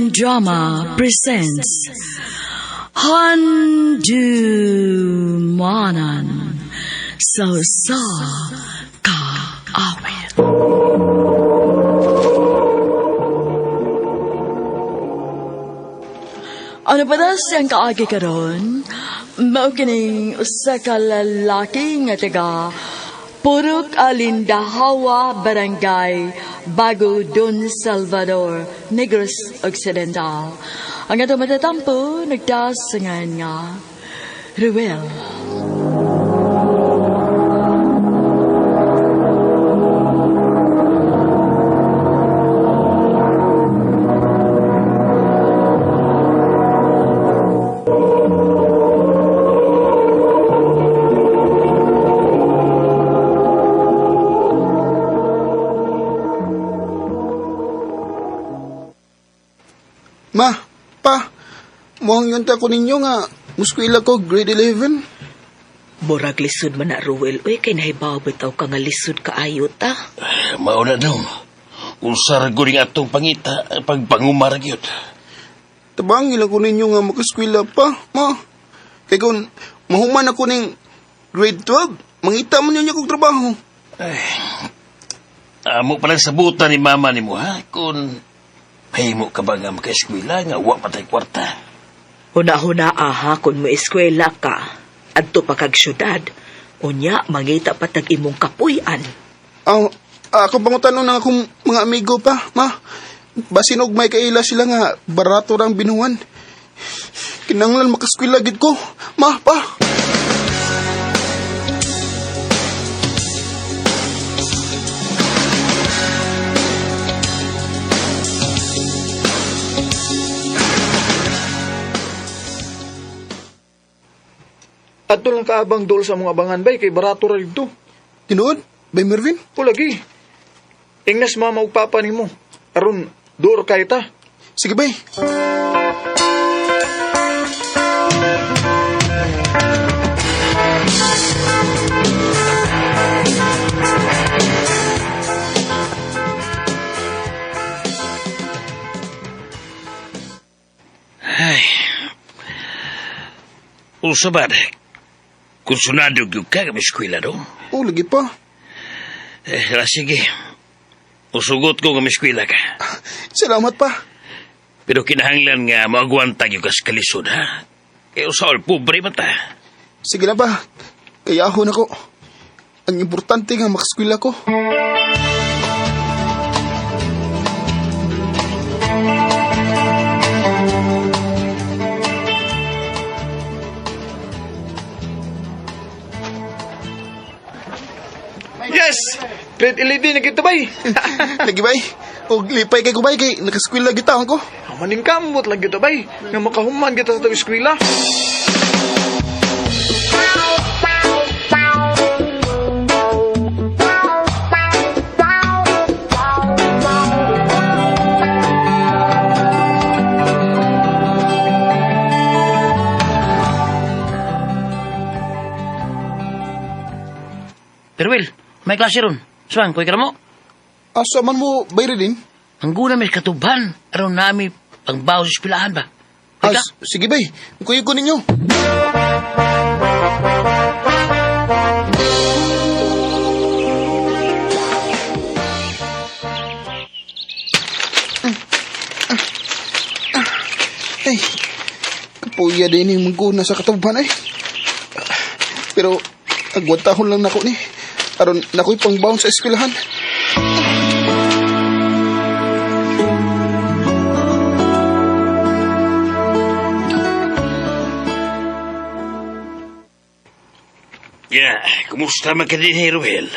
Action Drama presents Handumanan sa Usa Ka Awit. Ano pa na siyang kaagi karon? Mao kining usa ka lalaki nga taga Purok Alindahawa, Barangay Bago, Don Salvador, Negros Occidental. Ang atong matatampo, nagtasangan nga Ruel. Ma, pa, muhang yun ta ko ninyo nga, muskwila ko grade 11. Murag lisod man na, Ruel. Uy, kay nahibaw bitaw ka nga lisod kaayo ta. Mauna dong. Usar guring atong pangita, pagpangumar gyud. Tabang ilang ko ninyo nga makaskwila pa, ma. Kay kung mahuman ako ning grade 12, mangita man ninyo kong trabaho. Amo pa lang sabutan ni mama nimo ha, kung mahimo ka ba nga makaeskwela nga wa pa tay kwarta. Huna-huna aha kung mo eskwela ka. Adto pa kag syudad. Unya, mangita pa tag imong kapuy-an. Aw, ako pangutanon ng akong mga amigo pa, ma. Basin og may kaila sila nga barato rang binuhan. Kinanglan makaskwila gid ko, ma, pa. Adto lang kaabang dool sa mga abangan bay kay barato ra dito. Tinuod, bay Mervin? O lagi. Ingnas mama ug papa nimo. Aron door kay ta. Sige bay. Ay. Usa ba, kursunado gyud ka nga eskwela dong. O, lagi pa. Eh, ah, sige. Usugot ko nga eskwela ka. Salamat pa. Pero kinahanglan nga maagwanta gyud ka sa kalisod ha. Kay usa pobre man ta. Sige na ba? Kayahon ako. Ang importante nga makaskwila ko. Yes. Grade 11 na kita bay. Lagi bay. Og lipay kay kubay kay nakaskwila gyud taon ko. Maning kamot lang kita bay nga makahuman kita sa tawag eskwela. Pero Will, may klase ron. Suang, kuy mo. Asa man mo bay din? Ang guna may katuban. Aron nami pangbaw sa espilahan ba? Ah, Kuy ka? sige bay. Kuyo ko ninyo. Ay, kapuya din yung mangguna sa katuban ay. Pero, agwantahon lang nako ni. Aron, nako'y pangbaon sa eskwelahan. Yeah, kumusta man ka din, hey, Ruel?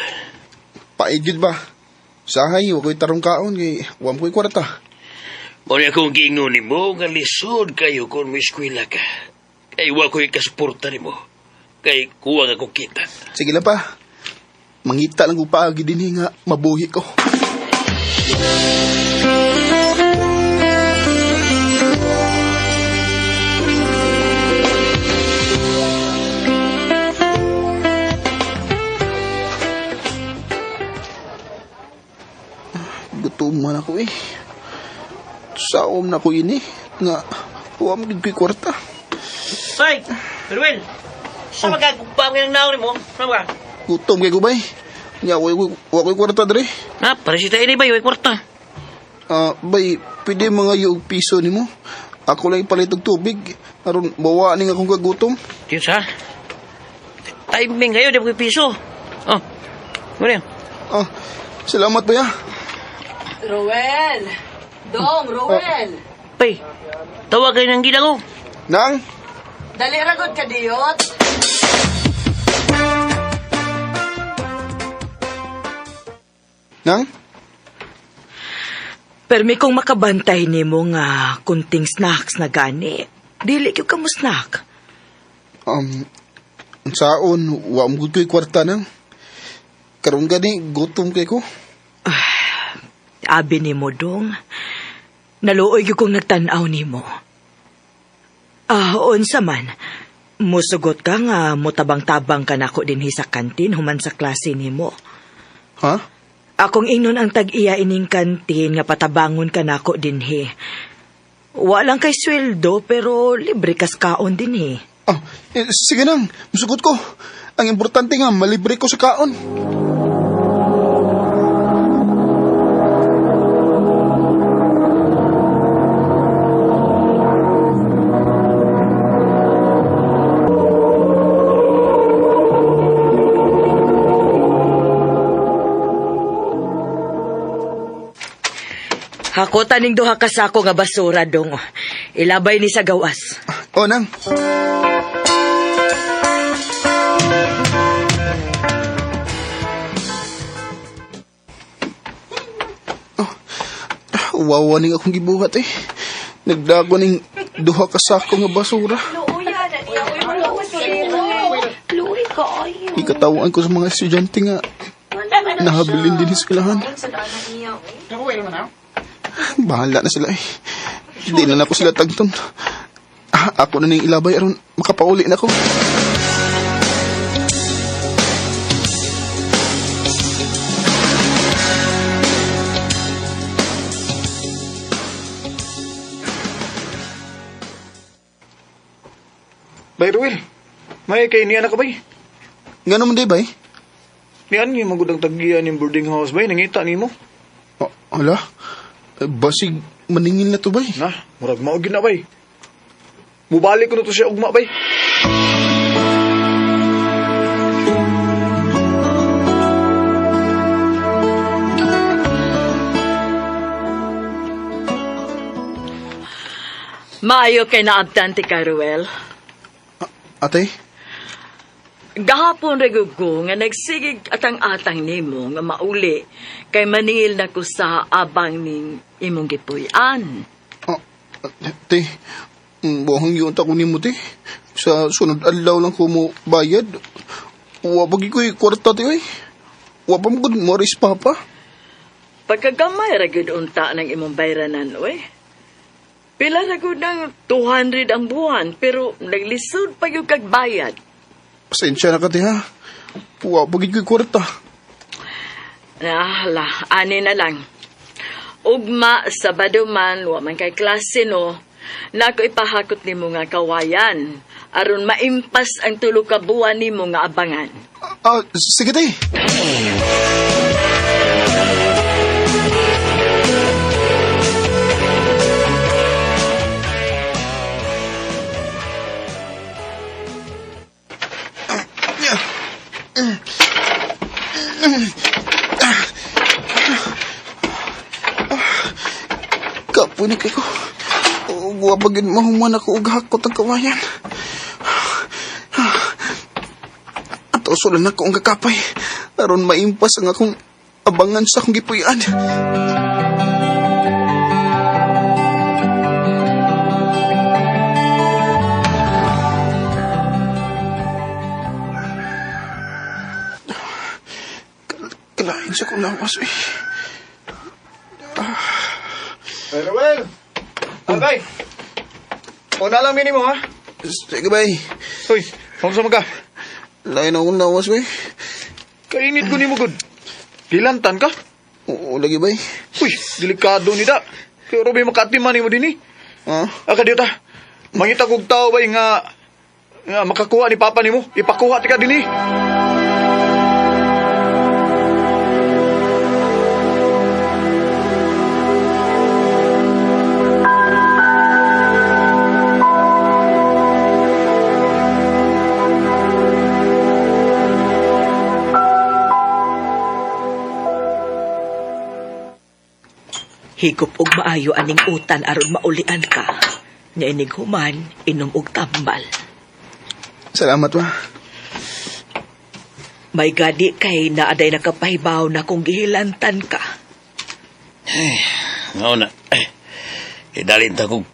Paigid ba? Sahay, wa ko'y tarong kaon, kay wa mo ko'y kwarta. Muna akong giingon nimo nga lisod kayo kung may eskwela ka. Kay wa ko'y kasuporta nimo. Kay kuwang ako kita. Sige lang pa. Mangita lang ko paagi din eh nga mabuhi ko. Gutom man ako eh. Saom na ko ini nga wa man gid ko'y kwarta. Tay, Ruel. Sa magagugpa ang naon mo? Sama ka? Gutom kay ko bay. Nya wa ko'y kwarta dre. Ha, para si tayo ni bay, way kwarta. Ah, bay, pwede mga yung piso nimo. Ako lang ipalit og tubig aron mawa ning akong kagutom. Diyos ha. Timing kayo, di ba piso? Oh, muna yan. Ah, salamat ba ya? Ruel! Dong, Ruel! Bay, tawag kayo ng gila ko. Nang, Dali ra gud ka diyot. nang, Permi kong makabantay nimo nga kunting snacks na gani. Dili gyud ka mo snack. um, saon, wa mo gud ko'y kwarta nang. Karon gani, gutom kay ko. Abi nimo dong. Naluoy gyud kong nagtan-aw nimo. Ah, unsa man. Musugot ka nga motabang-tabang ka nako dinhi sa kantin human sa klase nimo. Ha? Akong ingnon ang tag-iya ining kantin nga patabangon ka nako dinhi. Walang kay sweldo pero libre kas kaon dinhi. Ah, eh, sige nang, musugot ko. Ang importante nga, malibre ko sa kaon. Hakotan ning duha ka sako nga basura dong. Ilabay ni sa gawas. Oh, nang. Oh, wawa ning akong gibuhat eh. Nagdago ning duha ka sako nga basura. Luoy kaayo. Ikatawaan ko sa mga estudyante nga nahabilin din sa eskwelahan. Bahala na sila eh. Di na nako sila tagton. Ah, ako na ning ilabay aron makapauli na ko. Bay, Ruel. May kay niya na ka, bay. Nga naman di bay? Nian ni magudang tagian yung boarding house, bay. Nangita nimo. Oh, hala? Eh, basig maningil na to bay. Na, murag mao gyud na, bay. Mubalik ko na to siya ugma, bay. Maayo kay naabtante ka, Ruel. Ate? Gahapon ra gud ko nga nagsigig atang-atang nimo nga mauli kay maningil na ko sa abang ning imong gipuy-an. Oh, ate, buhang yun ta ko nimo te. Sa sunod adlaw lang ko mo bayad. Wa pa gyud ko'y kwarta te oy. Wa pa mo gud Morris papa. Pagkagamay ra gyud unta ng imong bayranan, oy. Pila ra gud ng 200 ang buwan pero naglisod pa gyud kag bayad. Pasensya na ka te ha. Wa pa gyud ko'y kwarta. Nahala, ani na lang. Ugma, Sabado man, wa man kay klase no, nako ipahakot nimo nga kawayan aron maimpas ang tulo ka buwan nimo nga abangan. Ah, sige te. Kapoy na kay ko. Wa pa gyud mahuman ako og hakot ang kawayan. Ato sulan ako ang kakapay. Aron maimpas ang akong abangan sa akong gipuy-an. Kalain sa kong lawas eh. Bay, Ruel. Ah, bay. Una lang minimo, ha? Sige bay. Uy, kung sa ka? Lain akong lawas bay. Kainit ko nimo, gud. Gilantan ka? Oo lagi bay. Uy, delikado ni da. Pero may makaatiman nimo dinhi. Ah, Ah, kadiyot ah. Mangita kog tao bay nga makakuha ni papa nimo. Ipakuha tika dinhi. Higop og maayo aning utan aron maulian ka. Nya inig human, inom og tambal. Salamat, ma. May gadi kay naaday nakapahibaw na kung gihilantan ka. Ngao na. Eh, dalin ta kong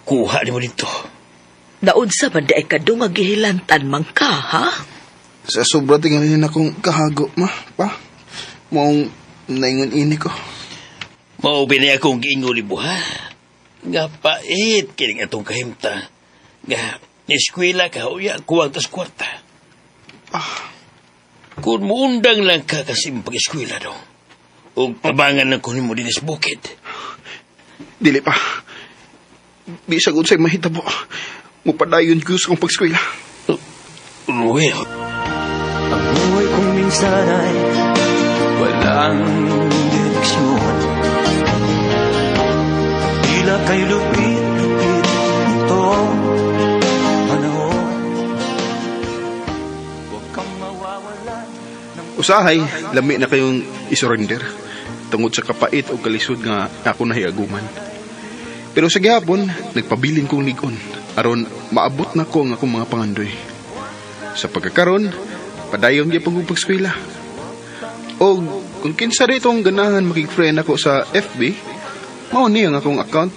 kuha nimo dito. Naunsa man di ay kadung nga gihilantan man ka, ha? Sa sobra tingali na akong kahago, ma, pa. Maong naingon ini ko. Mao binay akong giingon nimo, ha? Nga pait kining atong kahimtang. Nga eskwela ka uya kuwang tas kwarta. Kung muundang lang ka kasi pag-eskwela daw. Og tabangan lang ko nimo dinis bukid. Dili pa. Bisag unsay mahitabo. Mupadayon ko sa akong pag-eskwela. Ruel, Ang buhay kong minsan ay walang direksyon. Tila kay lupit-lupit nitong panahon. Huwag kang mawawalan ng Usahay, lami na kayong isurrender. Tungod sa kapait o kalisod nga ako nahiaguman. Pero sa gihapon, nagpabilin kong ligon. Aron maabot na ko ang akong mga pangandoy. Sa pagkakaron, padayon gyapon kong pag-eskwela. O kung kinsa ditong ganahan makig-friend ako sa FB, mao ni ang akong account.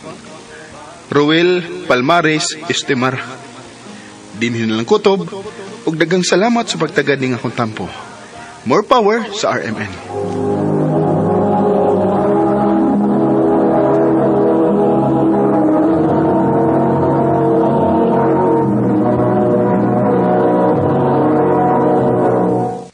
Ruel Palmares Estemar. Dinhi na lang kutob, ug daghang salamat sa pagtagad ning akong tampo. More power sa RMN.